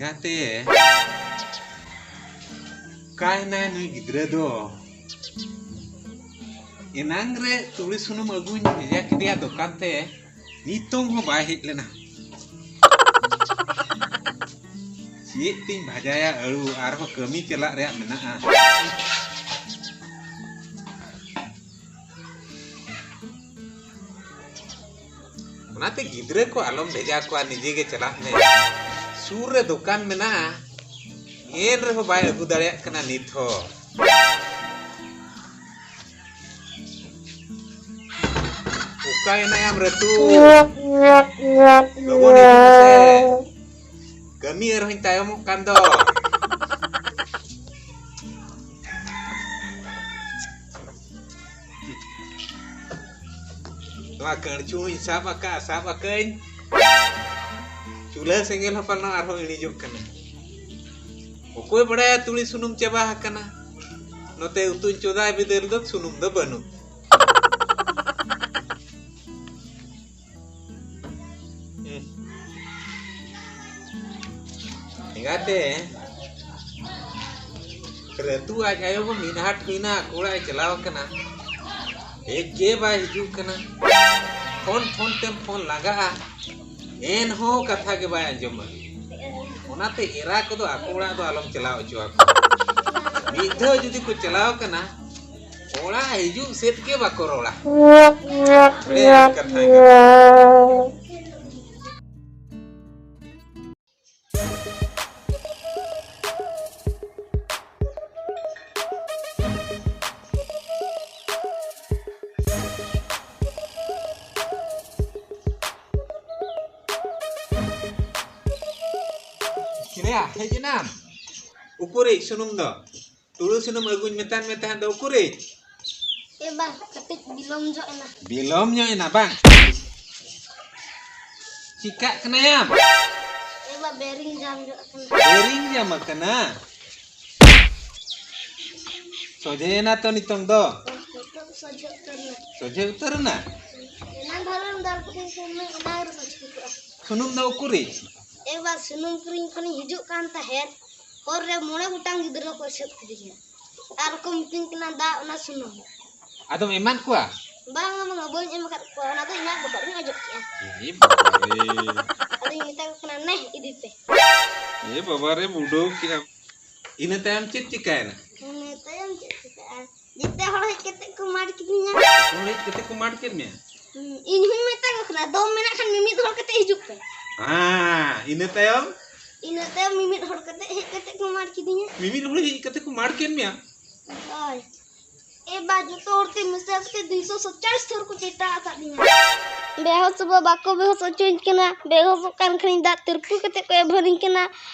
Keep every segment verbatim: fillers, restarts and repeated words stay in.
ᱜᱟᱛᱮ, ᱚᱠᱟᱭᱮᱱᱟᱭ ᱱᱩᱭ ᱜᱤᱫᱽᱨᱟᱹ ᱫᱚ? ᱮᱱᱟᱝ ᱨᱮ ᱛᱩᱲᱤ ᱥᱩᱱᱩᱢ ᱟᱹᱜᱩᱧ ᱵᱷᱮᱡᱟ ᱠᱮᱫᱮᱭᱟ ᱫᱚᱠᱟᱱ ᱛᱮ, ᱱᱤᱛᱚᱝ ᱦᱚᱸ ᱵᱟᱭ ᱦᱮᱡ ᱞᱮᱱᱟ᱾ ᱪᱮᱫ ᱛᱤᱧ ᱵᱷᱟᱡᱟᱭᱟ ᱟᱹᱞᱩ, ᱟᱨᱦᱚᱸ ᱠᱟᱹᱢᱤ ᱪᱟᱞᱟᱜ ᱨᱮᱭᱟᱜ ᱢᱮᱱᱟᱜᱼᱟ᱾ ᱚᱱᱟᱛᱮ ᱜᱤᱫᱽᱨᱟᱹ ᱠᱚ ᱟᱞᱚᱢ ᱵᱷᱮᱡᱟ ᱠᱚᱣᱟ, ᱱᱤᱡᱮ ᱜᱮ ᱪᱟᱞᱟᱜ ᱢᱮ᱾ ᱥᱩᱨ ᱨᱮ ᱫᱚᱠᱟᱱ ᱢᱮᱱᱟᱜᱼᱟ, ᱮᱱ ᱨᱮᱦᱚᱸ ᱵᱟᱭ ᱟᱹᱜᱩ ᱫᱟᱲᱮᱭᱟᱜ ᱠᱟᱱᱟ ᱱᱤᱛ ᱦᱚᱸ᱾ ᱚᱠᱟᱭᱮᱱᱟᱭᱟᱢ ᱨᱟᱹᱛᱩ? ᱞᱚᱜᱚᱱ ᱦᱤᱡᱩᱜ ᱢᱮᱥᱮ᱾ ᱠᱟᱹᱢᱤ ᱟᱨᱦᱚᱸᱧ ᱛᱟᱭᱚᱢᱚᱜ ᱠᱟᱱ ᱫᱚ᱾ ᱱᱚᱣᱟ ᱠᱟᱹᱲᱪᱩ ᱦᱚᱸᱧ ᱥᱟᱵ ᱟᱠᱟᱫᱼᱟ, ᱥᱟᱵ ᱟᱠᱟᱫᱟᱹᱧ᱾ ᱪᱩᱞᱦᱟᱹ ᱥᱮᱸᱜᱮᱞ ᱦᱚᱸ ᱯᱟᱞᱮᱱ ᱟᱨᱦᱚᱸ ᱤᱬᱤᱡᱚᱜ ᱠᱟᱱᱟ᱾ ᱚᱠᱚᱭ ᱵᱟᱲᱟᱭᱟ ᱛᱩᱲᱤ ᱥᱩᱱᱩᱢ ᱪᱟᱵᱟ ᱟᱠᱟᱱᱟ᱾ ᱱᱚᱛᱮ ᱩᱛᱩᱧ ᱪᱚᱸᱫᱟᱭ ᱵᱤᱫᱟᱹᱞ ᱫᱚ ᱥᱩᱱᱩᱢ ᱫᱚ ᱵᱟᱹᱱᱩᱜ᱾ ᱦᱩᱸ᱾ ᱮᱸᱜᱟᱛᱮ, ᱨᱟᱹᱛᱩ ᱟᱡ ᱟᱭᱳ ᱦᱚᱸ ᱢᱤᱫ ᱦᱟᱴ ᱦᱩᱭᱱᱟ, ᱟᱠᱚ ᱚᱲᱟᱜ ᱮ ᱪᱟᱞᱟᱣ ᱟᱠᱟᱱᱟ, ᱦᱮᱡ ᱜᱮ ᱵᱟᱭ ᱦᱤᱡᱩᱜ ᱠᱟᱱᱟ᱾ ᱯᱷᱳᱱ ᱯᱷᱳᱱ ᱛᱮᱢ ᱯᱷᱳᱱ ᱞᱟᱜᱟᱜᱼᱟ, ᱮᱱᱦᱚᱸ ᱠᱟᱛᱷᱟ ᱜᱮ ᱵᱟᱭ ᱟᱸᱡᱚᱢᱟ᱾ ᱚᱱᱟᱛᱮ ᱮᱨᱟ ᱠᱚᱫᱚ ᱟᱠᱚ ᱚᱲᱟᱜ ᱫᱚ ᱟᱞᱚᱢ ᱪᱟᱞᱟᱣ ᱦᱚᱪᱚ ᱟᱠᱚᱣᱟ᱾ ᱢᱤᱫ ᱫᱷᱟᱣ ᱡᱩᱫᱤ ᱠᱚ ᱪᱟᱞᱟᱣ ᱠᱟᱱᱟ, ᱚᱲᱟᱜ ᱦᱤᱡᱩᱜ ᱥᱮᱫ ᱜᱮ ᱵᱟᱠᱚ ᱨᱚᱲᱟ᱾ ᱵᱟᱲᱟᱭᱟᱢ ᱠᱟᱛᱷᱟ ᱜᱮ᱾ ᱪᱮᱞᱮᱭᱟ, ᱦᱮᱡ ᱮᱱᱟᱢ? ᱩᱠᱩᱨᱤᱡ ᱥᱩᱱᱩᱢ ᱫᱚ? ᱛᱩᱲᱩ ᱥᱩᱱᱩᱢ ᱟᱹᱜᱩᱧ ᱢᱮᱛᱟᱫ ᱢᱮ ᱛᱟᱦᱮᱸᱫ ᱫᱚ, ᱩᱠᱩᱨᱤᱡ? ᱮ ᱵᱟ, ᱠᱟᱹᱴᱤᱡ ᱵᱤᱞᱚᱢ ᱧᱚᱜ ᱮᱱᱟ᱾ ᱵᱤᱞᱚᱢ ᱧᱚᱜ ᱮᱱᱟ ᱵᱟᱝ? ᱪᱤᱠᱟᱜ ᱠᱟᱱᱟᱭᱟᱢ? ᱮ ᱵᱟ, ᱵᱮᱨᱤᱝ ᱡᱟᱢ ᱧᱚᱜ ᱟᱠᱟᱱᱟ᱾ ᱵᱮᱨᱤᱝ ᱡᱟᱢ ᱟᱠᱟᱱᱟ? ᱥᱚᱡᱷᱮᱭᱮᱱᱟ ᱛᱚ ᱱᱤᱛᱚᱝ ᱫᱚ? ᱱᱤᱛᱚᱜ ᱥᱚᱡᱷᱮ ᱩᱛᱟᱹᱨ ᱮᱱᱟ᱾ ᱥᱚᱡᱷᱮ ᱩᱛᱟᱹᱨ ᱮᱱᱟ? ᱮᱱᱟᱝ ᱫᱷᱟᱨᱟ ᱫᱟᱞ ᱠᱮᱫᱟᱹᱧ ᱥᱩᱱᱩᱢ, ᱮᱱᱟᱝ ᱨᱮ ᱥᱚᱡᱷᱮ ᱠᱚᱜᱼᱟ᱾ ᱥᱩᱱᱩᱢ ᱫᱚ ᱩᱠᱩᱨᱤᱡ? ᱮᱠᱵᱟᱨ ᱥᱩᱱᱩᱢ ᱠᱤᱨᱤᱧ ᱠᱷᱚᱱᱤᱧ ᱦᱤᱡᱩᱜ ᱠᱟᱱ ᱛᱟᱦᱮᱸᱫ, ᱦᱚᱨ ᱨᱮ ᱢᱚᱬᱮ ᱜᱚᱴᱟᱝ ᱜᱤᱫᱽᱨᱟᱹ ᱠᱚ ᱮᱥᱮᱫ ᱠᱤᱫᱤᱧᱟ ᱟᱨ ᱠᱚ ᱢᱤᱛᱟᱹᱧ ᱠᱟᱱᱟ, "ᱫᱟ, ᱚᱱᱟ ᱥᱩᱱᱩᱢ᱾" ᱟᱫᱚᱢ ᱮᱢᱟᱫ ᱠᱚᱣᱟ? ᱵᱟᱝᱟ, ᱵᱟᱝᱟ, ᱵᱟᱹᱧ ᱮᱢ ᱟᱠᱟᱫ ᱠᱚᱣᱟ, ᱚᱱᱟ ᱫᱚ ᱤᱧᱟᱹᱜ ᱵᱚᱦᱚᱜ ᱨᱤᱧ ᱚᱡᱚᱜ ᱠᱮᱜᱼᱟ᱾ ᱮ ᱵᱟᱵᱟ ᱨᱮ᱾ ᱟᱫᱚᱧ ᱢᱮᱛᱟ ᱠᱚ ᱠᱟᱱᱟ, "ᱱᱮ, ᱤᱫᱤ ᱯᱮ᱾" ᱮ ᱵᱟᱵᱟ ᱨᱮ, ᱵᱩᱰᱟᱹᱣ ᱠᱮᱜᱼᱟᱢ᱾ ᱤᱱᱟᱹ ᱛᱟᱭᱚᱢ ᱪᱮᱫ ᱪᱤᱠᱟᱹᱭᱮᱱᱟ? ᱤᱱᱟᱹ ᱛᱟᱭᱚᱢ ᱪᱮᱫ ᱪᱤᱠᱟᱹᱜᱼᱟ? ᱡᱮᱛᱮ ᱦᱚᱲ ᱦᱮᱡ ᱠᱟᱛᱮ ᱠᱚ ᱢᱟᱨ ᱠᱤᱫᱤᱧᱟ᱾ ᱦᱚᱲ ᱦᱮᱡ ᱠᱟᱛᱮ ᱠᱚ ᱢᱟᱨ ᱠᱮᱫ ᱢᱮᱭᱟ? ᱦᱩᱸ, ᱤᱧ ᱦᱚᱸᱧ ᱢᱮᱛᱟ ᱠᱚ ᱠᱟᱱᱟ, "ᱫᱚᱢ ᱢᱮᱱᱟᱜ ᱠᱷᱟᱱ ᱢᱤᱢᱤᱫ ᱦᱚᱲ ᱠᱟᱛᱮ ᱦᱤᱡᱩᱜ ᱯᱮ᱾" ᱦᱮᱸ, ᱤᱱᱟᱹ ᱛᱟᱭᱚᱢ? ᱤᱱᱟᱹ ᱛᱟᱭᱚᱢ ᱢᱤᱢᱤᱫ ᱦᱚᱲ ᱠᱟᱛᱮ ᱦᱮᱡ ᱠᱟᱛᱮ ᱠᱚ ᱢᱟᱨ ᱠᱤᱫᱤᱧᱟ᱾ ᱢᱤᱢᱤᱫ ᱦᱚᱲ ᱦᱮᱡ ᱠᱟᱛᱮ ᱠᱚ ᱢᱟᱨ ᱠᱮᱫ ᱢᱮᱭᱟ? ᱦᱳᱭ᱾ ᱮ ᱵᱟ, ᱡᱚᱛᱚ ᱦᱚᱲ ᱛᱮ ᱢᱮᱥᱟ ᱠᱟᱛᱮ ᱫᱩᱭᱥᱚ ᱥᱟᱛᱪᱟᱞᱤᱥ ᱛᱷᱚᱨ ᱠᱚ ᱪᱮᱴᱟ ᱟᱠᱟᱫᱤᱧᱟ᱾ ᱵᱮᱦᱚᱥ ᱵᱟ ᱵᱟᱠᱚ ᱵᱮᱦᱚᱥ ᱦᱚᱪᱚᱧ ᱠᱟᱱᱟ, ᱵᱮᱦᱚᱥᱚᱜ ᱠᱟᱱ ᱠᱷᱟᱱᱤᱧ ᱫᱟᱜ ᱛᱤᱨᱯᱤ ᱠᱟᱛᱮ ᱠᱚ ᱮᱵᱷᱟᱨᱤᱧ ᱠᱟᱱᱟ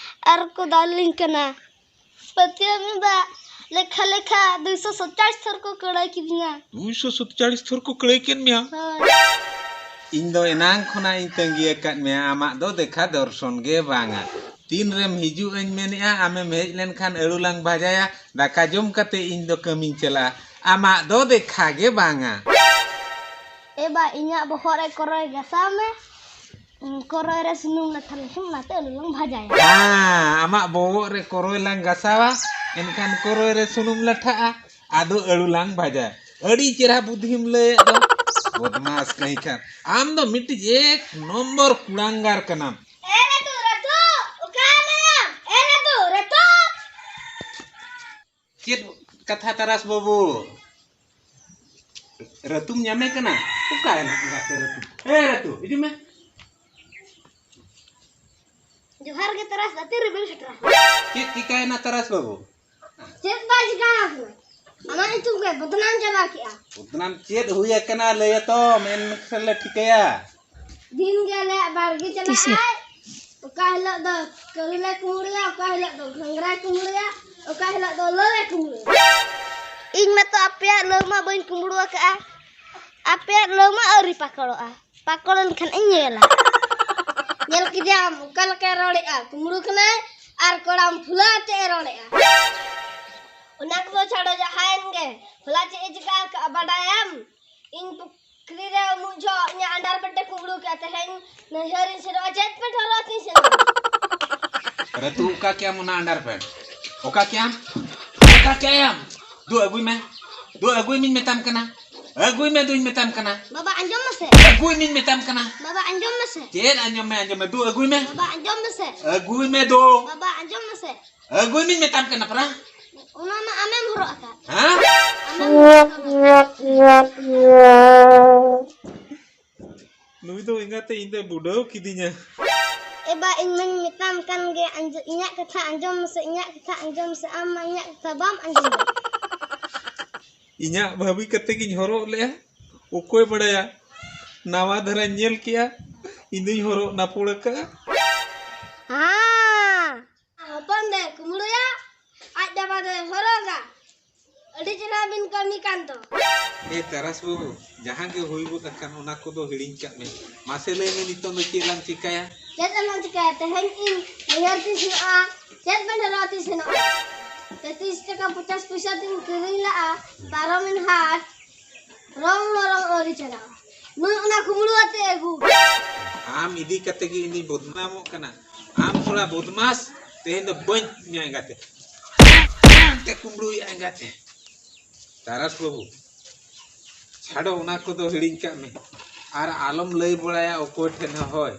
ᱟᱨ ᱠᱚ ᱫᱟᱞᱤᱧ ᱠᱟᱱᱟ᱾ ᱯᱟᱹᱛᱭᱟᱹᱣ ᱢᱮ ᱵᱟ, ᱞᱮᱠᱷᱟ ᱞᱮᱠᱷᱟ ᱫᱩᱭᱥᱚ ᱥᱟᱛᱪᱟᱞᱤᱥ ᱛᱷᱚᱨ ᱠᱚ ᱠᱟᱹᱲᱟᱹᱭ ᱠᱤᱫᱤᱧᱟ᱾ ᱫᱩᱭᱥᱚ ᱥᱟᱛᱪᱟᱞᱤᱥ ᱛᱷᱚᱨ ᱠᱚ ᱠᱟᱹᱲᱟᱹᱭ ᱠᱮᱫ ᱢᱮᱭᱟ? ᱦᱳᱭ᱾ ᱤᱧ ᱫᱚ ᱮᱱᱟᱝ ᱠᱷᱚᱱᱟᱜ ᱤᱧ ᱛᱟᱺᱜᱤ ᱟᱠᱟᱫ ᱢᱮᱭᱟ, ᱟᱢᱟᱜ ᱫᱚ ᱫᱮᱠᱷᱟ ᱫᱚᱨᱥᱚᱱ ᱜᱮ ᱵᱟᱝᱟ᱾ ᱛᱤᱱ ᱨᱮᱢ ᱦᱤᱡᱩᱜ ᱟᱹᱧ ᱢᱮᱱᱮᱜᱼᱟ, ᱟᱢᱮᱢ ᱦᱮᱡ ᱞᱮᱱᱠᱷᱟᱱ ᱟᱹᱲᱩ ᱞᱟᱝ ᱵᱷᱟᱡᱟᱭᱟ, ᱫᱟᱠᱟ ᱡᱚᱢ ᱠᱟᱛᱮ ᱤᱧ ᱫᱚ ᱠᱟᱹᱢᱤᱧ ᱪᱟᱞᱟᱜᱼᱟ᱾ ᱟᱢᱟᱜ ᱫᱚ ᱫᱮᱠᱷᱟ ᱜᱮ ᱵᱟᱝᱟ᱾ ᱮ ᱵᱟ, ᱤᱧᱟᱹᱜ ᱵᱚᱦᱚᱜ ᱨᱮ ᱠᱚᱨᱚᱭ ᱜᱷᱟᱥᱟᱣ ᱢᱮ᱾ ᱠᱚᱨᱚᱭ ᱨᱮ ᱥᱩᱱᱩᱢ ᱞᱟᱴᱷᱟ ᱞᱮᱠᱷᱟᱱ ᱚᱱᱟᱛᱮ ᱟᱹᱞᱩ ᱞᱟᱝ ᱵᱷᱟᱡᱟᱭᱟ᱾ ᱦᱮᱸ, ᱟᱢᱟᱜ ᱵᱚᱦᱚᱜ ᱨᱮ ᱠᱚᱨᱚᱭ ᱞᱟᱝ ᱜᱷᱟᱥᱟᱣᱟ, ᱮᱱᱠᱷᱟᱱ ᱠᱚᱨᱚᱭ ᱨᱮ ᱥᱩᱱᱩᱢ ᱞᱟᱴᱷᱟᱜᱼᱟ, ᱟᱫᱚ ᱟᱹᱞᱩ ᱞᱟᱝ ᱵᱷᱟᱡᱟᱭᱟ᱾ ᱟᱹᱰᱤ ᱪᱮᱨᱦᱟ ᱵᱩᱫᱷᱤᱢ ᱞᱟᱹᱭᱮᱫ ᱫᱚ᱾ ᱵᱚᱫᱢᱟᱥ ᱠᱟᱹᱦᱤ ᱠᱷᱟᱱ᱾ ᱟᱢ ᱫᱚ ᱢᱤᱫᱴᱤᱡ ᱮᱠ ᱱᱚᱢᱵᱚᱨ ᱠᱩᱲᱟᱝᱜᱟᱨ ᱠᱟᱱᱟᱢ᱾ ᱮ ᱨᱟᱹᱛᱩ, ᱨᱟᱹᱛᱩ, ᱚᱠᱟ ᱢᱮᱱᱟᱢ? ᱮ ᱨᱟᱹᱛᱩ, ᱨᱟᱹᱛᱩ᱾ ᱪᱮᱫ ᱠᱟᱛᱷᱟ ᱛᱟᱨᱟᱥ ᱵᱟᱹᱵᱩ? ᱨᱟᱹᱛᱩᱢ ᱧᱟᱢᱮ ᱠᱟᱱᱟ? ᱚᱠᱟᱭᱮᱱᱟ ᱜᱟᱛᱮ ᱨᱟᱹᱛᱩ? ᱮ ᱨᱟᱹᱛᱩ, ᱦᱤᱡᱩᱜ ᱢᱮ᱾ ᱡᱚᱦᱟᱨ ᱜᱮ ᱛᱟᱨᱟᱥ, ᱜᱟᱛᱮ ᱨᱮᱵᱮᱱ ᱥᱮᱴᱮᱨᱟ᱾ ᱪᱮᱫ ᱪᱤᱠᱟᱭᱮᱱᱟ ᱛᱟᱨᱟᱥ ᱵᱟᱹᱵᱩ? ᱪᱮᱫ ᱵᱟᱭ ᱪᱤᱠᱟ ᱟᱠᱟᱱᱟ? ᱟᱢᱟᱜ ᱧᱩᱛᱩᱢ ᱜᱮ ᱵᱚᱫᱱᱟᱢ ᱪᱟᱵᱟ ᱠᱮᱜᱼᱟ᱾ ᱵᱚᱫᱱᱟᱢ ᱪᱮᱫ ᱦᱩᱭ ᱟᱠᱟᱱᱟ ᱞᱟᱹᱭ ᱟᱛᱚᱢ, ᱮᱱᱠᱷᱟᱱ ᱞᱮ ᱴᱷᱤᱠᱟᱹᱭᱟ᱾ ᱫᱤᱱ ᱜᱮ ᱟᱞᱮᱭᱟᱜ ᱵᱟᱲᱜᱮ ᱪᱟᱞᱟᱜ ᱛᱤᱥᱮ? ᱟᱭ, ᱚᱠᱟ ᱦᱤᱞᱳᱜ ᱫᱚ ᱠᱟᱹᱦᱩᱞᱮ ᱠᱩᱢᱵᱽᱲᱩᱭᱟ, ᱚᱠᱟ ᱦᱤᱞᱳᱜ ᱫᱚ ᱜᱷᱟᱸᱜᱽᱨᱟᱭ ᱠᱩᱢᱵᱽᱲᱩᱭᱟ, ᱚᱠᱟ ᱦᱤᱞᱳᱜ ᱫᱚ ᱞᱟᱹᱣᱮ ᱠᱩᱢᱵᱽᱲᱩᱭᱟ᱾ ᱤᱧ ᱢᱟᱛᱚ ᱟᱯᱮᱭᱟᱜ ᱞᱟᱹᱣ ᱢᱟ ᱵᱟᱹᱧ ᱠᱩᱢᱵᱽᱲᱩ ᱟᱠᱟᱜᱼᱟ, ᱟᱯᱮᱭᱟᱜ ᱞᱟᱹᱣ ᱢᱟ ᱟᱹᱣᱨᱤ ᱯᱟᱠᱚᱲᱚᱜᱼᱟ, ᱯᱟᱠᱚᱲ ᱞᱮᱱᱠᱷᱟᱱ ᱤᱧ ᱧᱮᱞᱟ᱾ ᱧᱮᱞ ᱠᱮᱫᱟᱢ ᱚᱠᱟ ᱞᱮᱠᱟᱭ ᱨᱚᱲᱮᱜᱼᱟ, ᱠᱩᱢᱵᱽᱲᱩ ᱠᱟᱱᱟᱭ ᱟᱨ ᱠᱚᱲᱟᱢ ᱯᱷᱩᱞᱟᱹ ᱟᱛᱮ ᱮ ᱨᱚᱲᱮᱜᱼᱟ᱾ ᱚᱱᱟ ᱠᱚᱫᱚ ᱪᱷᱟᱲᱚ, ᱡᱟᱦᱟᱸᱭᱮᱱ ᱜᱮ, ᱦᱚᱞᱟ ᱪᱮᱫ ᱮ ᱪᱤᱠᱟ ᱟᱠᱟᱜᱼᱟ ᱵᱟᱰᱟᱭᱟᱢ? ᱤᱧ ᱯᱚ-, ᱠᱷᱟᱹᱞᱤ ᱨᱮ ᱩᱢᱩᱜ ᱡᱚᱦᱚᱜ ᱤᱧᱟᱹᱜ underpant ᱮ ᱠᱩᱢᱵᱽᱲᱩ ᱠᱮᱫ ᱛᱮᱦᱮᱧ ᱱᱟᱹᱭᱦᱟᱹᱨ ᱤᱧ ᱥᱮᱱᱚᱜᱼᱟ, ᱪᱮᱫ pant ᱦᱚᱨᱚᱜ ᱟᱛᱮᱧ ᱥᱮᱱᱚᱜᱼᱟ? ᱟᱨᱮ ᱛᱩ ᱚᱠᱟ ᱠᱮᱜ ᱟᱢ ᱚᱱᱟ underpant? ᱚᱠᱟ ᱠᱮᱜ ᱟᱢ? ᱚᱠᱟ ᱠᱮᱜ ᱟᱢ? ᱫᱩ ᱟᱹᱜᱩᱭ ᱢᱮ᱾ ᱫᱩ ᱟᱹᱜᱩᱭ ᱢᱮᱧ ᱢᱮᱛᱟᱢ ᱠᱟᱱᱟ᱾ ᱟᱹᱜᱩᱭ ᱢᱮ ᱫᱩᱧ ᱢᱮᱛᱟᱢ ᱠᱟᱱᱟ᱾ ᱵᱟᱵᱟ ᱟᱸᱡᱚᱢ ᱢᱮᱥᱮ᱾ ᱟᱹᱜᱩᱭ ᱢᱮᱧ ᱢᱮᱛᱟᱢ ᱠᱟᱱᱟ᱾ ᱵᱟᱵᱟ ᱟᱸᱡᱚᱢ ᱢᱮᱥᱮ᱾ ᱪᱮᱫ ᱟᱸᱡᱚᱢ ᱢᱮ, ᱟᱸᱡᱚᱢ ᱢᱮ, ᱫᱩ ᱟᱹᱜᱩᱭ ᱢᱮ᱾ ᱵᱟᱵᱟ ᱟᱸᱡᱚᱢ ᱢᱮᱥᱮ᱾ ᱟᱹᱜᱩᱭ ᱢᱮ ᱫᱩ᱾ ᱵᱟᱵᱟ ᱟᱸᱡᱚᱢ ᱢᱮᱥᱮ᱾ ᱟᱹᱜᱩᱭ ᱢᱮᱧ ᱢᱮᱛᱟᱢ ᱠᱟᱱᱟ ᱯᱨᱟ᱾ ᱚᱱᱟ ᱢᱟ ᱟᱢᱮᱢ ᱦᱚᱨᱚᱜ ᱟᱠᱟᱫ᱾ ᱦᱮᱸ? ᱟᱢᱮᱢ ᱦᱚᱨᱚᱜ ᱟᱠᱟᱫ᱾ ᱱᱩᱭ ᱫᱚ ᱮᱸᱜᱟᱛᱮ ᱤᱧ ᱫᱚᱭ ᱵᱩᱰᱟᱹᱣ ᱠᱤᱫᱤᱧᱟ᱾ ᱮ ᱵᱟ, ᱤᱧ ᱢᱟᱧ ᱢᱮᱛᱟᱢ ᱠᱟᱱ ᱜᱮ, ᱟᱸᱡᱚ-, ᱤᱧᱟᱹᱜ ᱠᱟᱛᱷᱟ ᱟᱸᱡᱚᱢ ᱢᱮᱥᱮ, ᱤᱧᱟᱹᱜ ᱠᱟᱛᱷᱟ ᱟᱸᱡᱚᱢ ᱢᱮᱥᱮ, ᱟᱢ ᱢᱟ ᱤᱧᱟᱹᱜ ᱠᱟᱛᱷᱟ ᱵᱟᱢ ᱟᱸᱡᱚᱢ ᱫᱟ᱾ ᱤᱧᱟᱹᱜ ᱵᱷᱟᱹᱵᱤ ᱠᱟᱛᱮ ᱜᱤᱧ ᱦᱚᱨᱚᱜ ᱞᱮᱜᱼᱟ, ᱚᱠᱚᱭ ᱵᱟᱲᱟᱭᱟ, ᱱᱟᱣᱟ ᱫᱷᱟᱨᱟᱧ ᱧᱮᱞ ᱠᱮᱜᱼᱟ, ᱤᱧ ᱫᱩᱧ ᱦᱚᱨᱚᱜ ᱱᱟᱯᱚᱲ ᱟᱠᱟᱜᱼᱟ᱾ ᱦᱮᱸ᱾ ᱦᱚᱯᱚᱱ ᱫᱚᱭ ᱠᱩᱢᱵᱽᱲᱩᱭᱟ, ᱟᱡ ᱵᱟᱵᱟ ᱫᱚᱭ ᱦᱚᱨᱚᱜᱟ᱾ ᱟᱹᱰᱤ ᱪᱮᱦᱨᱟ ᱵᱤᱱ ᱠᱟᱹᱢᱤ ᱠᱟᱱ ᱫᱚ᱾ ᱮ ᱛᱟᱨᱟᱥ ᱵᱟᱹᱵᱩ, ᱡᱟᱦᱟᱸ ᱜᱮ ᱦᱩᱭ ᱜᱚᱫ ᱟᱠᱟᱱ, ᱚᱱᱟ ᱠᱚᱫᱚ ᱦᱤᱲᱤᱧ ᱠᱟᱜ ᱢᱮ᱾ ᱢᱟᱥᱮ ᱞᱟᱹᱭ ᱢᱮ, ᱱᱤᱛᱚᱝ ᱫᱚ ᱪᱮᱫ ᱞᱟᱝ ᱪᱤᱠᱟᱹᱭᱟ? ᱪᱮᱫ ᱞᱟᱝ ᱪᱤᱠᱟᱹᱭᱟ? ᱛᱮᱦᱮᱧ ᱤᱧ ᱱᱟᱹᱭᱦᱟᱹᱨ ᱛᱤᱧ ᱥᱮᱱᱚᱜᱼᱟ, ᱪᱮᱫ ᱵᱮᱱ ᱦᱚᱨᱚᱜ ᱛᱤᱧ ᱥᱮᱱᱚᱜᱼᱟ? ᱛᱮ ᱛᱤᱥ ᱴᱟᱠᱟ ᱯᱚᱪᱟᱥ ᱯᱚᱭᱥᱟ ᱛᱤᱧ ᱠᱤᱨᱤᱧ ᱞᱟᱜᱼᱟ, ᱯᱟᱨᱚᱢᱮᱱ ᱦᱟᱴ, ᱨᱚᱝ ᱦᱚᱸ ᱨᱚᱝ ᱟᱹᱣᱨᱤ ᱪᱟᱞᱟᱜᱼᱟ᱾ ᱱᱩᱭ ᱚᱱᱟ ᱠᱩᱢᱵᱽᱲᱩ ᱟᱛᱮ ᱟᱹᱜᱩ᱾ ᱟᱢ ᱤᱫᱤ ᱠᱟᱛᱮ ᱜᱮ ᱤᱧ ᱫᱩᱧ ᱵᱚᱫᱱᱟᱢᱚᱜ ᱠᱟᱱᱟ᱾ ᱟᱢ ᱛᱷᱚᱲᱟ ᱵᱚᱫᱢᱟᱥ, ᱛᱮᱦᱮᱧ ᱫᱚ ᱵᱟᱹᱧ ᱧᱟᱢ ᱮᱸᱜᱟᱛᱮ᱾ ᱛᱮ ᱠᱩᱢᱵᱽᱲᱩᱭᱮᱫᱼᱟ ᱮᱸᱜᱟᱛᱮ᱾ ᱛᱟᱨᱟᱥ ᱵᱟᱹᱵᱩ, ᱪᱷᱟᱰᱚ, ᱚᱱᱟ ᱠᱚᱫᱚ ᱦᱤᱲᱤᱧ ᱠᱟᱜ ᱢᱮ᱾ ᱟᱨ ᱟᱞᱚᱢ ᱞᱟᱹᱭ ᱵᱟᱲᱟᱭᱟ ᱚᱠᱚᱭ ᱴᱷᱮᱱ ᱦᱚᱸ, ᱦᱳᱭ᱾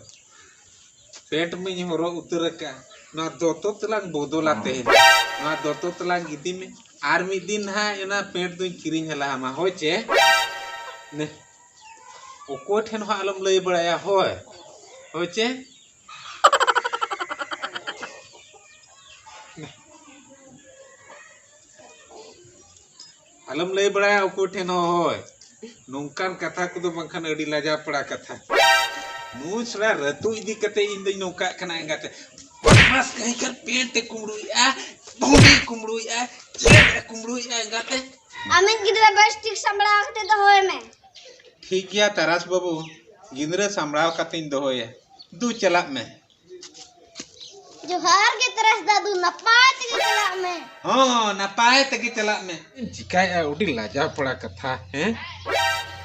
ᱯᱮᱱᱴ ᱢᱟᱧ ᱦᱚᱨᱚᱜ ᱩᱛᱟᱹᱨ ᱟᱠᱟᱫᱼᱟ᱾ ᱱᱚᱣᱟ ᱫᱚᱛᱚ ᱛᱮᱞᱟᱝ ᱵᱚᱫᱚᱞᱟ ᱛᱮᱦᱮᱧ᱾ ᱱᱚᱣᱟ ᱫᱚᱛᱚ ᱛᱮᱞᱟᱝ ᱤᱫᱤ ᱢᱮ᱾ ᱟᱨ ᱢᱤᱫ ᱫᱤᱱ ᱱᱟᱦᱟᱜ ᱚᱱᱟ ᱯᱮᱱᱴ ᱫᱩᱧ ᱠᱤᱨᱤᱧ ᱦᱟᱞᱟ ᱟᱢᱟ, ᱦᱳᱭ ᱪᱮ? ᱱᱮ, ᱚᱠᱚᱭ ᱴᱷᱮᱱ ᱦᱚᱸ ᱟᱞᱚᱢ ᱞᱟᱹᱭ ᱵᱟᱲᱟᱭᱟ, ᱦᱳᱭ᱾ ᱦᱳᱭ ᱪᱮ? ᱟᱞᱚᱢ ᱞᱟᱹᱭ ᱵᱟᱲᱟᱭᱟ ᱚᱠᱚᱭ ᱴᱷᱮᱱ ᱦᱚᱸ, ᱦᱳᱭ᱾ ᱱᱚᱝᱠᱟᱱ ᱠᱟᱛᱷᱟ ᱠᱚᱫᱚ ᱵᱟᱝᱠᱷᱟᱱ ᱟᱹᱰᱤ ᱞᱟᱡᱟᱣ ᱯᱟᱲᱟ ᱠᱟᱛᱷᱟ᱾ ᱱᱩᱭ ᱥᱟᱞᱟ ᱨᱟᱹᱛᱩ ᱤᱫᱤ ᱠᱟᱛᱮ ᱤᱧ ᱫᱚᱧ ᱱᱚᱝᱠᱟᱜ ᱠᱟᱱᱟ ᱮᱸᱜᱟᱛᱮ᱾ ᱵᱚᱫᱢᱟᱥ ᱠᱟᱹᱦᱤ ᱠᱟᱱ ᱯᱮᱱᱴ ᱮ ᱠᱩᱢᱵᱽᱲᱩᱭᱮᱫᱼᱟ, ᱵᱷᱩᱸᱰᱤ ᱠᱩᱢᱵᱽᱲᱩᱭᱮᱫᱼᱟ, ᱪᱮᱫ ᱮ ᱠᱩᱢᱵᱽᱲᱩᱭᱮᱫᱼᱟ ᱮᱸᱜᱟᱛᱮ? ᱟᱢᱤᱡ ᱜᱤᱫᱽᱨᱟᱹ ᱵᱮᱥ ᱴᱷᱤᱠ ᱥᱟᱢᱵᱲᱟᱣ ᱠᱟᱛᱮ ᱫᱚᱦᱚᱭ ᱢᱮ᱾ ᱴᱷᱤᱠ ᱜᱮᱭᱟ ᱛᱟᱨᱟᱥ ᱵᱟᱹᱵᱩ, ᱜᱤᱫᱽᱨᱟᱹ ᱥᱟᱢᱵᱲᱟᱣ ᱠᱟᱛᱮᱧ ᱫᱚᱦᱚᱭᱟ᱾ ᱫᱩ ᱪᱟᱞᱟᱜ ᱢᱮ᱾ ᱡᱚᱦᱟᱨ ᱜᱮ ᱛᱟᱨᱟᱥ ᱫᱟᱫᱩ, ᱱᱟᱯᱟᱭ ᱛᱮᱜᱮ ᱪᱟᱞᱟᱜ ᱢᱮ᱾ ᱦᱚᱸ, ᱱᱟᱯᱟᱭ ᱛᱮᱜᱮ ᱪᱟᱞᱟᱜ ᱢᱮ᱾ ᱪᱮᱫ ᱮᱢ ᱪᱤᱠᱟᱭᱮᱫᱼᱟ? ᱟᱹᱰᱤ ᱞᱟᱡᱟᱣ ᱯᱟᱲᱟ ᱠᱟᱛᱷᱟ, ᱦᱮᱸ?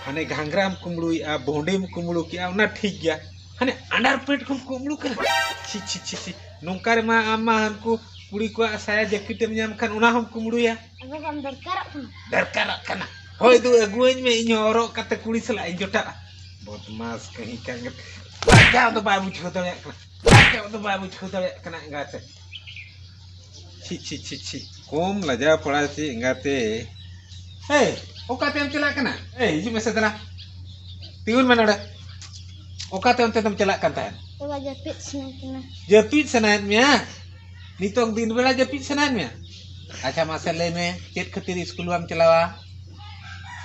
ᱦᱟᱱᱮ ᱜᱷᱟᱸᱜᱽᱨᱟᱢ ᱠᱩᱢᱵᱽᱲᱩᱭᱮᱫᱼᱟ, ᱵᱷᱚᱸᱰᱤᱢ ᱠᱩᱢᱵᱽᱲᱩ ᱠᱮᱜᱼᱟ, ᱚᱱᱟ ᱴᱷᱤᱠ ᱜᱮᱭᱟ᱾ ᱦᱟᱱᱮ underpant ᱠᱚᱢ ᱠᱩᱢᱵᱽᱲᱩ ᱠᱟᱱᱟ? ᱪᱷᱤ, ᱪᱷᱤ, ᱪᱷᱤ, ᱪᱷᱤ᱾ ᱱᱚᱝᱠᱟ ᱨᱮᱢᱟ ᱟᱢ ᱢᱟ ᱦᱟᱱᱠᱩ ᱠᱩᱲᱤ ᱠᱚᱣᱟᱜ ᱥᱟᱭᱟ ᱡᱟᱹᱠᱤᱴ ᱮᱢ ᱧᱟᱢ ᱠᱷᱟᱱ, ᱚᱱᱟ ᱦᱚᱢ ᱠᱩᱢᱵᱽᱲᱩᱭᱟ᱾ ᱟᱫᱚ ᱵᱟᱢ ᱫᱚᱨᱠᱟᱨᱚᱜ ᱠᱟᱱᱟ? ᱫᱚᱨᱠᱟᱨᱚᱜ ᱠᱟᱱᱟ᱾ ᱦᱳᱭ ᱫᱩ, ᱟᱹᱜᱩᱣᱟᱹᱧ ᱢᱮ, ᱤᱧ ᱦᱚᱸ ᱦᱚᱨᱚᱜ ᱠᱟᱛᱮ ᱠᱩᱲᱤ ᱥᱟᱞᱟᱜ ᱤᱧ ᱡᱚᱴᱟᱜᱼᱟ᱾ ᱵᱚᱫᱢᱟᱥ ᱠᱟᱹᱦᱤ ᱠᱟᱱ ᱜᱮ᱾ ᱞᱟᱡᱟᱣ ᱫᱚ ᱵᱟᱭ ᱵᱩᱡᱷᱟᱹᱣ ᱫᱟᱲᱮᱭᱟᱜ ᱠᱟᱱᱟ᱾ ᱞᱟᱡᱟᱣ ᱫᱚ ᱵᱟᱭ ᱵᱩᱡᱷᱟᱹᱣ ᱫᱟᱲᱮᱭᱟᱜ ᱠᱟᱱᱟ ᱮᱸᱜᱟᱛᱮ᱾ ᱪᱷᱤ, ᱪᱷᱤ, ᱪᱷᱤ, ᱪᱷᱤ᱾ ᱠᱚᱢ ᱞᱟᱡᱟᱣ ᱯᱟᱲᱟ ᱪᱮ ᱮᱸᱜᱟᱛᱮ᱾ ᱮᱭ, ᱚᱠᱟᱛᱮᱢ ᱪᱟᱞᱟᱜ ᱠᱟᱱᱟ? ᱮᱭ, ᱦᱤᱡᱩᱜ ᱢᱮᱥᱮ ᱫᱮᱞᱟ᱾ ᱛᱤᱸᱜᱩᱱ ᱢᱮ ᱱᱚᱰᱮ᱾ ᱚᱠᱟᱛᱮ ᱚᱱᱛᱮ ᱫᱚᱢ ᱪᱟᱞᱟᱜ ᱠᱟᱱ ᱛᱟᱦᱮᱸᱫ? ᱵᱟᱵᱟ, ᱡᱟᱹᱯᱤᱫ ᱥᱟᱱᱟ ᱠᱟᱱᱟ᱾ ᱡᱟᱹᱯᱤᱫ ᱥᱟᱱᱟᱭᱮᱫ ᱢᱮᱭᱟ? ᱱᱤᱛᱚᱝ ᱫᱤᱱ ᱵᱮᱲᱟ ᱡᱟᱹᱯᱤᱫ ᱥᱟᱱᱟᱭᱮᱫ ᱢᱮᱭᱟ? ᱟᱪᱪᱷᱟ, ᱢᱟᱥᱮ ᱞᱟᱹᱭ ᱢᱮ, ᱪᱮᱫ ᱠᱷᱟᱹᱛᱤᱨ ᱤᱥᱠᱩᱞ ᱵᱟᱢ ᱪᱟᱞᱟᱣᱟ?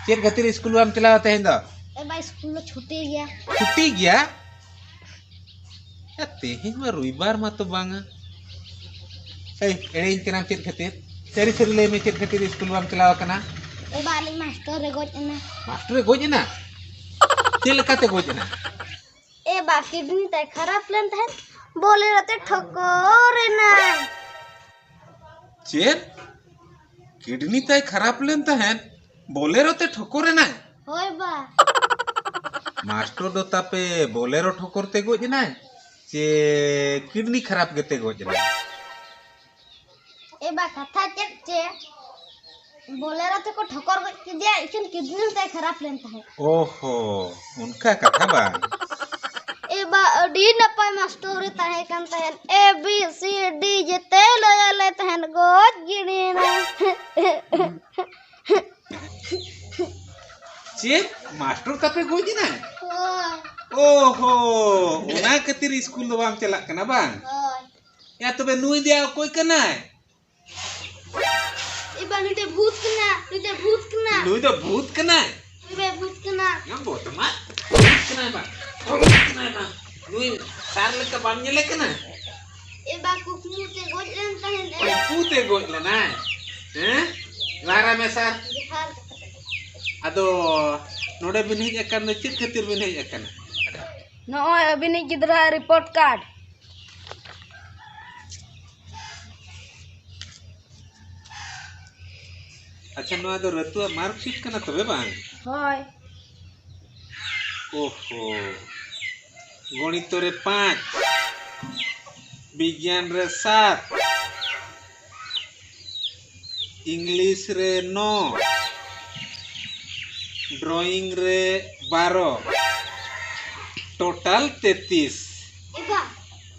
ᱪᱮᱫ ᱠᱷᱟᱹᱛᱤᱨ ᱤᱥᱠᱩᱞ ᱵᱟᱢ ᱪᱟᱞᱟᱣᱟ ᱛᱮᱦᱮᱧ ᱫᱚ? ᱮ ᱵᱟ, ᱤᱥᱠᱩᱞ ᱫᱚ ᱪᱷᱩᱴᱤ ᱜᱮᱭᱟ᱾ ᱪᱷᱩᱴᱤ ᱜᱮᱭᱟ? ᱮ, ᱛᱮᱦᱮᱧ ᱢᱟ ᱨᱚᱵᱤᱵᱟᱨ ᱢᱟ ᱛᱚ ᱵᱟᱝᱟ᱾ ᱮᱭ, ᱮᱲᱮᱧ ᱠᱟᱱᱟᱢ ᱪᱮᱫ ᱠᱷᱟᱹᱛᱤᱨ? ᱥᱟᱹᱨᱤ ᱥᱟᱹᱨᱤ ᱞᱟᱹᱭ ᱢᱮ, ᱪᱮᱫ ᱠᱷᱟᱹᱛᱤᱨ ᱤᱥᱠᱩᱞ ᱵᱟᱢ ᱪᱟᱞᱟᱣ ᱟᱠᱟᱱᱟ? ᱮ ᱵᱟ, ᱟᱞᱮ ᱢᱟᱥᱴᱚᱨ ᱮ ᱜᱚᱡ ᱮᱱᱟ᱾ ᱢᱟᱥᱴᱚᱨ ᱮ ᱜᱚᱡ ᱮᱱᱟ? ᱪᱮᱫ ᱞᱮᱠᱟᱛᱮ ᱜᱚᱡ ᱮᱱᱟ? ᱮ ᱵᱟ, ᱠᱤᱰᱱᱤ ᱛᱟᱭ ᱠᱷᱟᱨᱟᱯ ᱞᱮᱱ ᱛᱟᱦᱮᱸᱫ, ᱵᱚᱞᱮᱨᱳ ᱛᱮ ᱴᱷᱚᱠᱚᱨ ᱮᱱᱟᱭ᱾ ᱪᱮᱫ? ᱠᱤᱰᱱᱤ ᱛᱟᱭ ᱠᱷᱟᱨᱟᱯ ᱞᱮᱱ ᱛᱟᱦᱮᱸᱫ, ᱵᱚᱞᱮᱨᱳ ᱛᱮ ᱴᱷᱚᱠᱚᱨ ᱮᱱᱟᱭ? ᱦᱳᱭ ᱵᱟ᱾ ᱢᱟᱥᱴᱚᱨ ᱫᱚ ᱛᱟᱯᱮ ᱵᱚᱞᱮᱨᱳ ᱴᱷᱚᱠᱚᱨ ᱛᱮ ᱜᱚᱡ ᱮᱱᱟᱭ, ᱪᱮ ᱠᱤᱰᱱᱤ ᱠᱷᱟᱨᱟᱯ ᱜᱮᱛᱮ ᱜᱚᱡ ᱮᱱᱟᱭ? ᱮ ᱵᱟ, ᱠᱟᱛᱷᱟ ᱪᱮᱫ ᱪᱮ, ᱵᱚᱞᱮᱨᱳ ᱛᱮᱠᱚ ᱴᱷᱚᱠᱚᱨ ᱜᱚᱡ ᱠᱮᱫᱮᱭᱟ, ᱤᱠᱷᱟᱹᱱ ᱠᱤᱰᱱᱤ ᱛᱟᱭ ᱠᱷᱟᱨᱟᱯ ᱞᱮᱱ ᱛᱟᱦᱮᱸᱫ᱾ ᱚᱦᱚ, ᱚᱱᱠᱟ ᱠᱟᱛᱷᱟ ᱵᱟᱝ? ᱮ ᱵᱟ, ᱟᱹᱰᱤ ᱱᱟᱯᱟᱭ ᱢᱟᱥᱴᱚᱨ ᱮ ᱛᱟᱦᱮᱸ ᱠᱟᱱ ᱛᱟᱦᱮᱸᱫ, A B C D ᱡᱮᱛᱮ ᱞᱟᱹᱭ ᱟᱞᱮ ᱛᱟᱦᱮᱸᱫ, ᱜᱚᱡ ᱜᱤᱰᱤᱭᱮᱱᱟᱭ᱾ ᱪᱮᱫ? ᱢᱟᱥᱴᱚᱨ ᱛᱟᱯᱮ ᱜᱚᱡ ᱮᱱᱟᱭ? ᱦᱳᱭ᱾ ᱚᱦᱚ, ᱚᱱᱟ ᱠᱷᱟᱹᱛᱤᱨ ᱤᱥᱠᱩᱞ ᱫᱚ ᱵᱟᱢ ᱪᱟᱞᱟᱜ ᱠᱟᱱᱟ ᱵᱟᱝ? ᱦᱳᱭ᱾ ᱭᱟ, ᱛᱚᱵᱮ ᱱᱩᱭ ᱫᱚ ᱚᱠᱚᱭ ᱠᱟᱱᱟᱭ? ᱮ ᱵᱟ, ᱱᱩᱭ ᱫᱚ ᱵᱷᱩᱛ ᱠᱟᱱᱟ, ᱱᱩᱭ ᱫᱚ ᱵᱷᱩᱛ ᱠᱟᱱᱟ᱾ ᱱᱩᱭ ᱫᱚ ᱵᱷᱩᱛ ᱠᱟᱱᱟᱭ? ᱱᱩᱭ ᱫᱚ ᱵᱷᱩᱛ ᱠᱟᱱᱟ᱾ ᱭᱟ, ᱵᱚᱫᱢᱟᱥ, ᱵᱷᱩᱛ ᱠᱟᱱᱟᱭ ᱵᱟᱝ, ᱵᱷᱩᱛ ᱠᱟᱱᱟᱭ ᱵᱟᱝ᱾ ᱱᱩᱭ ᱥᱟᱨ ᱞᱮᱠᱟ ᱵᱟᱢ ᱧᱮᱞᱮ ᱠᱟᱱᱟ? ᱮ ᱵᱟ, ᱠᱩᱠᱢᱩ ᱛᱮ ᱜᱚᱡ ᱞᱮᱱ ᱛᱟᱦᱮᱸᱫ ᱮ᱾ ᱠᱩᱠᱢᱩ ᱛᱮ ᱜᱚᱡ ᱞᱮᱱᱟᱭ? ᱦᱮᱸ? ᱞᱟᱦᱟᱨᱟᱭ ᱢᱮ ᱥᱟᱨ᱾ ᱡᱚᱦᱟᱨ᱾ ᱟᱫᱚ ᱱᱚᱰᱮ ᱵᱤᱱ ᱦᱮᱡ ᱟᱠᱟᱱ ᱫᱚ ᱪᱮᱫ ᱠᱷᱟᱹᱛᱤᱨ ᱵᱤᱱ ᱦᱮᱡ ᱟᱠᱟᱱᱟ? ᱱᱚᱜᱼᱚᱭ ᱟᱹᱵᱤᱱᱤᱡ ᱜᱤᱫᱽᱨᱟᱹ report card᱾ ᱟᱪᱪᱷᱟ, ᱱᱚᱣᱟ ᱫᱚ ᱨᱟᱹᱛᱩᱣᱟᱜ mark sheet ᱠᱟᱱᱟ ᱛᱚᱵᱮ ᱵᱟᱝ? ᱦᱳᱭ᱾ ᱳᱦᱳ, ᱜᱚᱬᱤᱛᱚ ᱨᱮ ᱯᱟᱸᱪ, ᱵᱤᱜᱽᱜᱟᱱ ᱨᱮ ᱥᱟᱛ, ᱤᱝᱞᱤᱥ ᱨᱮ ᱱᱚ, ᱰᱨᱚᱭᱤᱝ ᱨᱮ ᱵᱟᱨᱚ, ᱴᱳᱴᱟᱞ ᱛᱮᱛᱤᱥ᱾ ᱮ ᱵᱟ,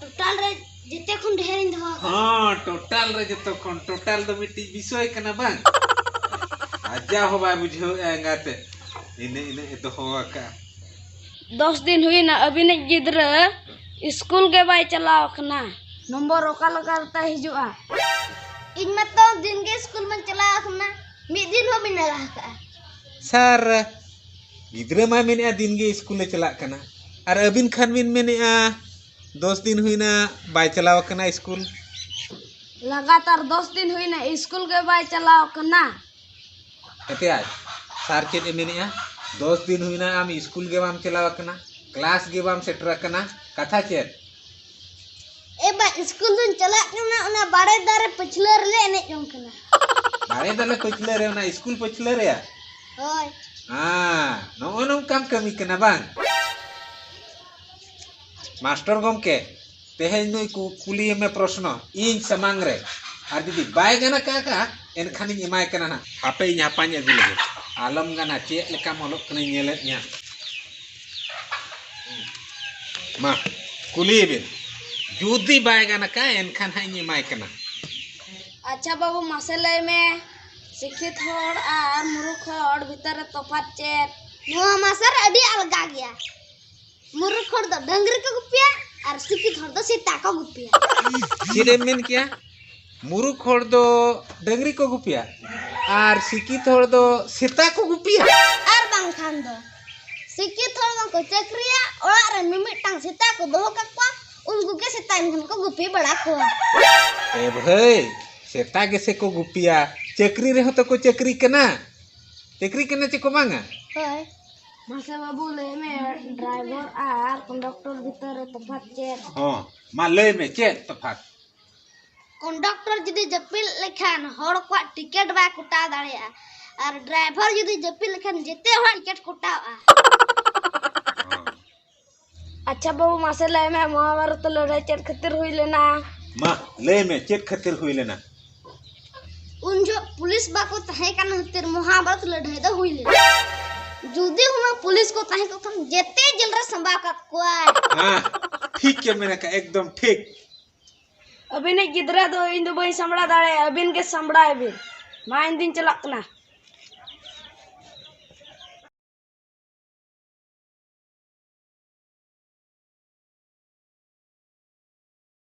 ᱴᱳᱴᱟᱞ ᱨᱮ ᱡᱮᱛᱮ ᱠᱷᱚᱱ ᱰᱷᱮᱨᱤᱧ ᱫᱚᱦᱚ ᱟᱠᱟᱫᱟ᱾ ᱦᱚᱸ, ᱴᱳᱴᱟᱞ ᱨᱮ ᱡᱚᱛᱚ ᱠᱷᱚᱱ, ᱴᱳᱴᱟᱞ ᱫᱚ ᱢᱤᱫᱴᱤᱡ ᱵᱤᱥᱚᱭ ᱠᱟᱱᱟ ᱵᱟᱝ? ᱟᱡᱟ ᱦᱚᱸ ᱵᱟᱭ ᱵᱩᱡᱷᱟᱹᱣᱮᱫᱼᱟ ᱮᱸᱜᱟᱛᱮ, ᱤᱱᱟᱹᱜ ᱤᱱᱟᱹᱜ ᱮ ᱫᱚᱦᱚ ᱟᱠᱟᱫᱼᱟ᱾ ᱫᱚᱥ ᱫᱤᱱ ᱦᱩᱭᱱᱟ ᱟᱹᱵᱤᱱᱤᱡ ᱜᱤᱫᱽᱨᱟᱹ ᱤᱥᱠᱩᱞ ᱜᱮ ᱵᱟᱭ ᱪᱟᱞᱟᱣ ᱟᱠᱟᱱᱟ᱾ ᱱᱚᱢᱵᱚᱨ ᱚᱠᱟ ᱞᱮᱠᱟ ᱨᱮ ᱛᱟᱭ ᱦᱤᱡᱩᱜᱼᱟ? ᱤᱧ ᱢᱟᱛᱚ ᱫᱤᱱ ᱜᱮ ᱤᱥᱠᱩᱞ ᱢᱟᱧ ᱪᱟᱞᱟᱣ ᱟᱠᱟᱱᱟ, ᱢᱤᱫ ᱫᱤᱱ ᱦᱚᱸ ᱵᱟᱹᱧ ᱞᱟᱜᱟ ᱟᱠᱟᱫᱼᱟ᱾ ᱥᱟᱨ, ᱜᱤᱫᱽᱨᱟᱹ ᱢᱟᱭ ᱢᱮᱱᱮᱫᱼᱟ ᱫᱤᱱ ᱜᱮ ᱤᱥᱠᱩᱞᱮ ᱪᱟᱞᱟᱜ ᱠᱟᱱᱟ, ᱟᱨ ᱟᱹᱵᱤᱱ ᱠᱷᱟᱱ ᱵᱤᱱ ᱢᱮᱱᱮᱫᱼᱟ ᱫᱚᱥ ᱫᱤᱱ ᱦᱩᱭᱱᱟ ᱵᱟᱭ ᱪᱟᱞᱟᱣ ᱟᱠᱟᱱᱟ ᱤᱥᱠᱩᱞ᱾ ᱞᱟᱜᱟᱛᱟᱨ ᱫᱚᱥ ᱫᱤᱱ ᱦᱩᱭᱱᱟ ᱤᱥᱠᱩᱞ ᱜᱮ ᱵᱟᱭ ᱪᱟᱞᱟᱣ ᱟᱠᱟᱱᱟ᱾ ᱮᱛᱮ ᱟᱡ ᱥᱟᱨ ᱪᱮᱫ ᱮ ᱢᱮᱱᱮᱫᱼᱟ? ᱫᱚᱥ ᱫᱤᱱ ᱦᱩᱭᱱᱟ ᱟᱢ ᱤᱥᱠᱩᱞ ᱜᱮ ᱵᱟᱢ ᱪᱟᱞᱟᱣ ᱟᱠᱟᱱᱟ, ᱠᱞᱟᱥ ᱜᱮ ᱵᱟᱢ ᱥᱮᱴᱮᱨ ᱟᱠᱟᱱᱟ, ᱠᱟᱛᱷᱟ ᱪᱮᱫ? ᱮ ᱵᱟ, ᱤᱥᱠᱩᱞ ᱫᱚᱧ ᱪᱟᱞᱟᱜ ᱠᱟᱱᱟ, ᱚᱱᱟ ᱵᱟᱲᱮ ᱫᱟᱨᱮ ᱯᱟᱹᱪᱷᱞᱟᱹ ᱨᱮᱞᱮ ᱮᱱᱮᱡ ᱡᱚᱝ ᱠᱟᱱᱟ᱾ ᱵᱟᱲᱮ ᱫᱟᱨᱮ ᱯᱟᱹᱪᱷᱞᱟᱹ ᱨᱮ, ᱚᱱᱟ ᱤᱥᱠᱩᱞ ᱯᱟᱹᱪᱷᱞᱟᱹ ᱨᱮᱭᱟ? ᱦᱳᱭ᱾ ᱦᱮᱸ, ᱱᱚᱜᱼᱚ ᱱᱚᱝᱠᱟᱢ ᱠᱟᱹᱢᱤ ᱠᱟᱱᱟ ᱵᱟᱝ? ᱢᱟᱥᱴᱚᱨ ᱜᱚᱢᱠᱮ, ᱛᱮᱦᱮᱧ ᱱᱩᱭ ᱠᱩ-, ᱠᱩᱞᱤᱭᱮ ᱢᱮ ᱯᱨᱚᱥᱱᱚ ᱤᱧ ᱥᱟᱢᱟᱝ ᱨᱮ, ᱟᱨ ᱡᱩᱫᱤ ᱵᱟᱭ ᱜᱟᱱ ᱟᱠᱟᱫ ᱠᱟᱜᱼᱟ, ᱮᱱᱠᱷᱟᱱᱤᱧ ᱮᱢᱟᱭ ᱠᱟᱱᱟ ᱱᱟᱦᱟᱜ᱾ ᱦᱟᱯᱮ, ᱤᱧ ᱦᱟᱯᱟᱧ ᱟᱹᱜᱩ ᱞᱮᱜᱮ᱾ ᱟᱞᱚᱢ ᱜᱟᱱᱟ, ᱪᱮᱫ ᱞᱮᱠᱟᱢ ᱚᱞᱚᱜ ᱠᱟᱱᱟᱧ ᱧᱮᱞᱮᱫ ᱢᱮᱭᱟ᱾ ᱢᱟ, ᱠᱩᱞᱤᱭᱮ ᱵᱤᱱ᱾ ᱡᱩᱫᱤ ᱵᱟᱭ ᱜᱟᱱ ᱟᱠᱟᱫ, ᱮᱱᱠᱷᱟᱱ ᱦᱟᱸᱜ ᱤᱧ ᱮᱢᱟᱭ ᱠᱟᱱᱟ᱾ ᱟᱪᱪᱷᱟ ᱵᱟᱹᱵᱩ, ᱢᱟᱥᱮ ᱞᱟᱹᱭ ᱢᱮ, ᱥᱤᱠᱠᱷᱤᱛ ᱦᱚᱲ ᱟᱨ ᱢᱩᱨᱩᱠᱷ ᱦᱚᱲ ᱵᱷᱤᱛᱟᱹᱨ ᱨᱮ ᱛᱚᱯᱷᱟᱛ ᱪᱮᱫ? ᱱᱚᱣᱟ ᱢᱟ ᱥᱟᱨ ᱟᱹᱰᱤ ᱟᱞᱜᱟ ᱜᱮᱭᱟ᱾ ᱢᱩᱨᱩᱠᱷ ᱦᱚᱲ ᱫᱚ ᱰᱟᱹᱝᱨᱤ ᱠᱚ ᱜᱩᱯᱤᱭᱟ ᱟᱨ ᱥᱤᱠᱠᱷᱤᱛ ᱦᱚᱲ ᱫᱚ ᱥᱮᱛᱟ ᱠᱚ ᱜᱩᱯᱤᱭᱟ᱾ ᱪᱮᱫ ᱮᱢ ᱢᱮᱱ ᱠᱮᱭᱟ? ᱢᱩᱨᱩᱠᱷ ᱦᱚᱲ ᱫᱚ ᱰᱟᱹᱝᱨᱤ ᱠᱚ ᱜᱩᱯᱤᱭᱟ ᱟᱨ ᱥᱤᱠᱠᱷᱤᱛ ᱦᱚᱲ ᱫᱚ ᱥᱮᱛᱟ ᱠᱚ ᱜᱩᱯᱤᱭᱟ? ᱟᱨ ᱵᱟᱝᱠᱷᱟᱱ ᱫᱚ ᱥᱤᱠᱠᱷᱤᱛ ᱦᱚᱲ ᱢᱟᱠᱚ ᱪᱟᱹᱠᱨᱤᱭᱟ, ᱚᱲᱟᱜ ᱨᱮ ᱢᱤᱢᱤᱫᱴᱟᱝ ᱥᱮᱛᱟ ᱠᱚ ᱫᱚᱦᱚ ᱠᱟᱠᱚᱣᱟ, ᱩᱱᱠᱩ ᱜᱮ ᱥᱮᱛᱟ ᱮᱱᱠᱷᱟᱱ ᱠᱚ ᱜᱩᱯᱤ ᱵᱟᱲᱟ ᱠᱚᱣᱟ᱾ ᱮ ᱵᱷᱟᱹᱭ, ᱥᱮᱛᱟ ᱜᱮᱥᱮ ᱠᱚ ᱜᱩᱯᱤᱭᱟ, ᱪᱟᱹᱠᱨᱤ ᱨᱮᱦᱚᱸ ᱛᱚᱠᱚ ᱪᱟᱹᱠᱨᱤ ᱠᱟᱱᱟ᱾ ᱪᱟᱹᱠᱨᱤ ᱠᱟᱱᱟ ᱪᱮ ᱠᱚ ᱵᱟᱝᱟ? ᱦᱳᱭ᱾ ᱢᱟᱥᱮ ᱵᱟᱹᱵᱩ ᱞᱟᱹᱭ ᱢᱮ, ᱰᱨᱟᱭᱵᱷᱟᱨ ᱟᱨ ᱠᱚᱱᱰᱟᱠᱴᱚᱨ ᱵᱷᱤᱛᱟᱹᱨ ᱨᱮ ᱛᱚᱯᱷᱟᱛ ᱪᱮᱫ? ᱦᱚᱸ, ᱢᱟ ᱞᱟᱹᱭ ᱢᱮ, ᱪᱮᱫ ᱛᱚᱯᱷᱟᱛ? ᱠᱚᱱᱰᱟᱠᱴᱚᱨ ᱡᱩᱫᱤ ᱡᱟᱹᱯᱤᱫ ᱞᱮᱠᱷᱟᱱ ᱦᱚᱲ ᱠᱚᱣᱟᱜ ᱴᱤᱠᱤᱴ ᱵᱟᱭ ᱠᱚᱴᱟᱣ ᱫᱟᱲᱮᱭᱟᱜᱼᱟ, ᱟᱨ ᱰᱨᱟᱭᱵᱷᱟᱨ ᱡᱩᱫᱤ ᱡᱟᱹᱯᱤᱫ ᱞᱮᱠᱷᱟᱱ ᱡᱮᱛᱮ ᱦᱚᱲᱟᱜ ᱴᱤᱠᱤᱴ ᱠᱚᱴᱟᱣᱜᱼᱟ᱾ ᱟᱪᱪᱷᱟ ᱵᱟᱹᱵᱩ, ᱢᱟᱥᱮ ᱞᱟᱹᱭ ᱢᱮ, ᱢᱚᱦᱟᱵᱟᱨᱚᱛ ᱞᱟᱹᱲᱦᱟᱹᱭ ᱪᱮᱫ ᱠᱷᱟᱹᱛᱤᱨ ᱦᱩᱭ ᱞᱮᱱᱟ? ᱢᱟ ᱞᱟᱹᱭ ᱢᱮ, ᱪᱮᱫ ᱠᱷᱟᱹᱛᱤᱨ ᱦᱩᱭ ᱞᱮᱱᱟ? ᱩᱱ ᱡᱚᱦᱚᱜ ᱯᱩᱞᱤᱥ ᱵᱟᱠᱚ ᱛᱟᱦᱮᱸ ᱠᱟᱱ ᱠᱷᱟᱹᱛᱤᱨ ᱢᱚᱦᱟᱵᱟᱨᱚᱛ ᱞᱟᱹᱲᱦᱟᱹᱭ ᱫᱚ ᱦᱩᱭ ᱞᱮᱱᱟ᱾ ᱡᱩᱫᱤ ᱦᱩᱱᱟᱹᱝ ᱯᱩᱞᱤᱥ ᱠᱚ ᱛᱟᱦᱮᱸ ᱠᱚᱜ ᱠᱷᱟᱱ, ᱡᱮᱛᱮ ᱡᱮᱞ ᱨᱮ ᱥᱟᱢᱵᱟᱣ ᱠᱟᱠᱚᱣᱟᱭ᱾ ᱦᱮᱸ, ᱴᱷᱤᱠ ᱜᱮ ᱢᱮᱱ ᱟᱠᱟᱫ, ᱮᱠᱫᱚᱢ ᱴᱷᱤᱠ᱾ ᱟᱹᱵᱤᱱᱤᱡ ᱜᱤᱫᱽᱨᱟᱹ ᱫᱚ ᱤᱧ ᱫᱚ ᱵᱟᱹᱧ ᱥᱟᱢᱵᱲᱟᱣ ᱫᱟᱲᱮᱭᱟᱜᱼᱟ, ᱟᱹᱵᱤᱱ ᱜᱮ ᱥᱟᱢᱵᱲᱟᱣ ᱵᱤᱱ᱾ ᱢᱟ, ᱤᱧ ᱫᱩᱧ ᱪᱟᱞᱟᱜ ᱠᱟᱱᱟ᱾